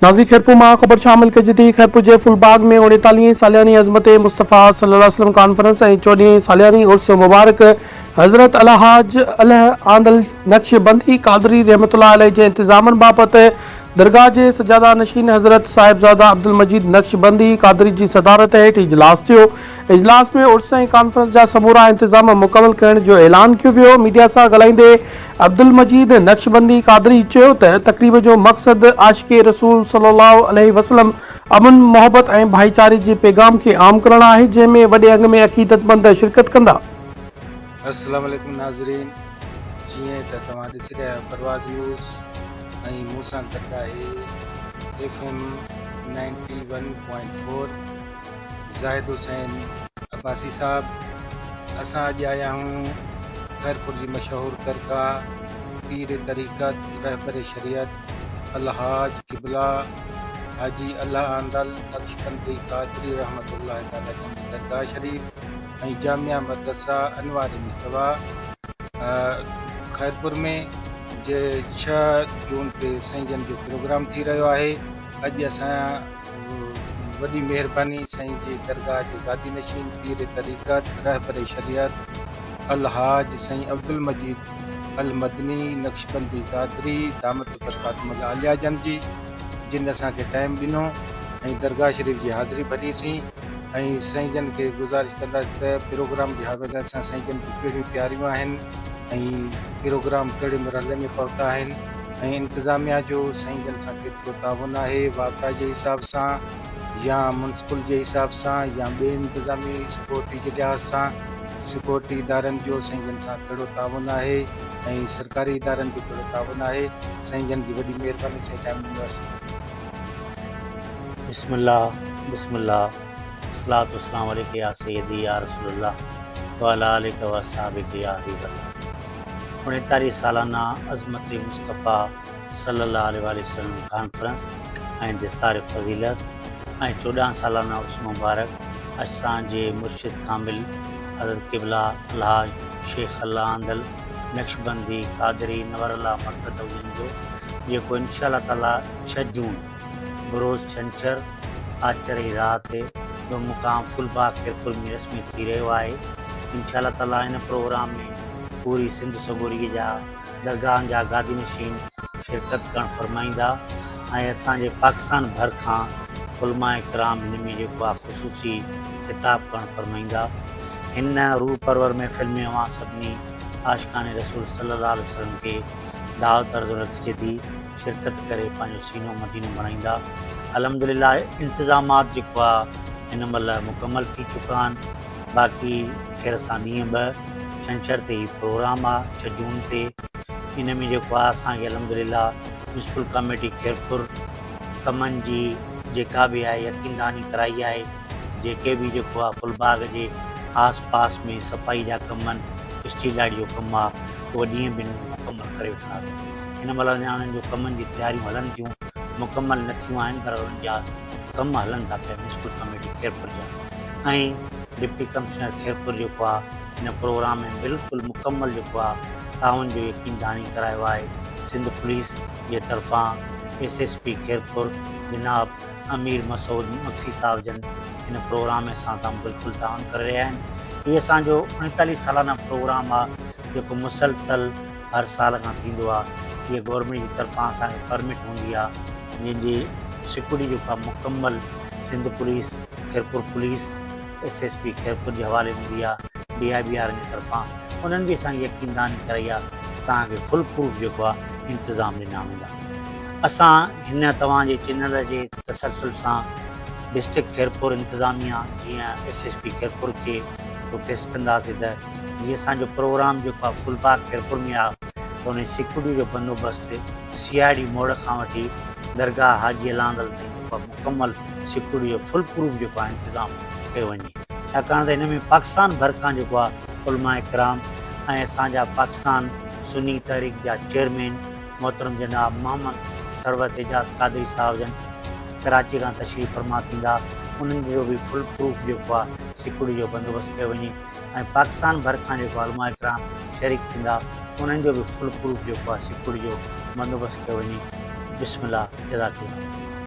ناظرين خيرپور مان خبر شامل ڪجي ٿي خيرپور جي ڦل باغ ۾ اوڻيتاليهين سالياني عظمت مصطفيٰ صلي الله عليه وسلم ڪانفرنس ۽ چوڏهين سالياني عرس مبارڪ حضرت الحاج اله آندل نقشبندي قادري رحمة الله عليه جي انتظامن بابت درگاهه جي سجاده نشين حضرت صاحبزاده عبدالمجيد نقشبندي قادري جي صدارت هيٺ اجلاس ٿيو. اجلاس ۾ عرس ۽ ڪانفرنس جا سمورا انتظام مڪمل ڪرڻ جو اعلان ڪيو ويو. ميڊيا سان ڳالهائيندي عبدالمجيد نقشبندي قادري چيو ته تقريب جو مقصد عاشق رسول صلي الله عليه وسلم امن، محبت ۽ ڀائيچاري جي پيغام کي عام ڪرڻ آهي جنهن ۾ وڏي انگ ۾ عقيدتمند شرڪت ڪندا. السلام عليڪم ناظرين جيئن ته توهان ڏسي رهيا آهيو پرواز نيوز ۽ مون سان گڏ آهي F M ninety one point four Zahid Hussain Abbasi صاحب اسان اڄ آيا آهيون خيرپور جي مشهور درگاهه پير طريقت رهبر شريعت الحاج قبلا حاجي الله آندل نقشبندي قادري رحمة الله تعالي جن جي درگاهه شريف ۽ جامعه مدرسه انوار مجتبيٰ خيرپور ۾ جي ڇهه جون تي سائين جن جو پروگرام ٿي رهيو آهي اڄ اسان وڏي مهرباني سائين جي درگاهه جي گادي نشين پير طريقت رهبر شريعت الحاج سائين عبدالمجيد المدني نقشبندي قادري دامت برڪاتهم العاليه جن جي جن اسان کي ٽائيم ڏنو ۽ درگاهه شريف جي حاضري ڀري سين ۽ سائين جن کي گذارش ڪنداسين ته پروگرام جي حوالي سان سائين جن جون ڪهڙيون تياريون آهن ۽ پروگرام ڪهڙي مرحلي ۾ پهتا آهن ۽ انتظاميا جو سائين جن سان ڪيترو تعاون آهي واپڊا جي حساب سان يا مونسپل جي حساب سان يا ٻي انتظامي سڪيورٽي جي لحاظ سان سڪيورٽي ادارن جو سائين جن سان ڪهڙو تعاون آهي ۽ سرڪاري ادارن جو ڪهڙو تعاون آهي سائين جن جي وڏي مهرباني سائين ٽائيم ڏنو اسان بسم الله بسم الله الصلوة والسلام عليک يا سيدي يا رسول الله وعلي آلک واصحابک يا حبيب الله اڻيتاليهه سالانه عظمت مصطفيٰ صلي الله عليه واٰله وسلم ڪانفرنس ۽ دستار فضيلت ۽ 14 سالانه عرس مبارڪ اسان جي مرشد ڪامل حضرت قبله الحاج شيخ الله آندل نقشبندي قادري نور الله مرتضوي جن جو جيڪو انشاء الله تعاليٰ ڇهه جون بروز ڇنڇر آچر جي رات بمقام ڦل باغ خيرپور ميرس ۾ ٿي رهيو آهي. انشاء الله تعاليٰ ان پروگرام ۾ پوري سنڌ سڳوريء جا درگاهن جا گادي نشين شرڪت ڪرڻ فرمائيندا ۽ اسان جي پاڪستان ڀر کان علماء ڪرام هن ۾ جيڪو آهي خصوصي خطاب ڪرڻ فرمائيندا. هن روح پرور محفل ۾ اوهان سڀني عاشقان رسول صلي الله عليه وسلم کي دعوت عرض رکجي ٿي. شرڪت ڪري پنهنجو سينو مدينو بڻائيندا. الحمدلله انتظامات جيڪو آ هن مهل مڪمل ٿي چڪا آهن باقي خير سان ڏينهن ٻه ڇنڇر تي هي پروگرام آ ڇهه جون تي ان ۾ جيڪو آ اسان کي الحمدلله ميونسپل ڪميٽي خيرپور ڪمن جي جيڪا به آهي يقين دهاني ڪرائي آهي جيڪي به جيڪو آ ڦل باغ جي آس پاس ۾ صفائي جا ڪم آهن اسٽريٽ لائيٽ جو ڪم آ اهو ڏينهن ٻن ۾ مڪمل ڪري وٺنداسين. هن مهل اڃا انهن جو ڪمن جي تياريون هلن ٿيون، مڪمل نه ٿيون آهن پر انهن جا ڪم هلن ٿا پيا ميونسپل ڪميٽي خيرپور جا ۽ ڊپٽي ڪمشنر خيرپور جيڪو آهي هن پروگرام ۾ بلڪل مڪمل جيڪو آهي تعاون جو يقين دهاني ڪرايو آهي سنڌ پوليس جي طرفان ايس ايس پي خيرپور جناب امير مسعود مگسي صاحب جن هن پروگرام ۾ اسان سان بلڪل تعاون ڪري رهيا آهن هي اسان جو 39 سالانه پروگرام آ جيڪو مسلسل هر سال کان ٿيندو آ هي گورنمينٽ جي طرفان اسان کي پرمٽ هوندي آ جنهن جي سيڪورٽي جيڪو آ مڪمل Sindh police Khairpur police S S P Khairpur جي حوالي هوندي آ ڊي I B وارن جي طرفان انهن به اسان کي يقين دهاني ڪرائي آ توهان کي فل پروف جيڪو آ انتظام ڏنا ويندا اسان هن توهان جي چينل جي تسلسل سان ڊسٽرڪٽ خيرپور انتظاميا جيئن ايس ايس پي خيرپور کي رڪويسٽ ڪنداسين ته جيئن اسان جو پروگرام جيڪو آهي ڦل باغ خيرپور ۾ آهي ته ان سيڪيورٽي جو بندوبست سي I D موڙ کان وٺي درگاهه حاجي الاندل تائين جيڪو آهي مڪمل سيڪيورٽي جو فل پروف جيڪو آهي انتظام ڪيو وڃي ڇاڪاڻ ته هن ۾ پاڪستان ڀر کان جيڪو آهي علماء ڪرام ۽ اسان جا پاڪستان سني تحريڪ جا چيئرمين محترم جناب محمد ثروت اعجاز قادري صاحب جن ڪراچي کان تشريف فرما ٿيندا انهن جو به فل پروف جيڪو آهي سيڪيورٽي جو بندوبست ڪيو وڃي ۽ پاڪستان ڀر کان جيڪو علماء ڪرام شريڪ ٿيندا انهن جو به فل پروف جيڪو آهي سيڪيورٽي جو بندوبست ڪيو وڃي بسم الله جزاڪ الله.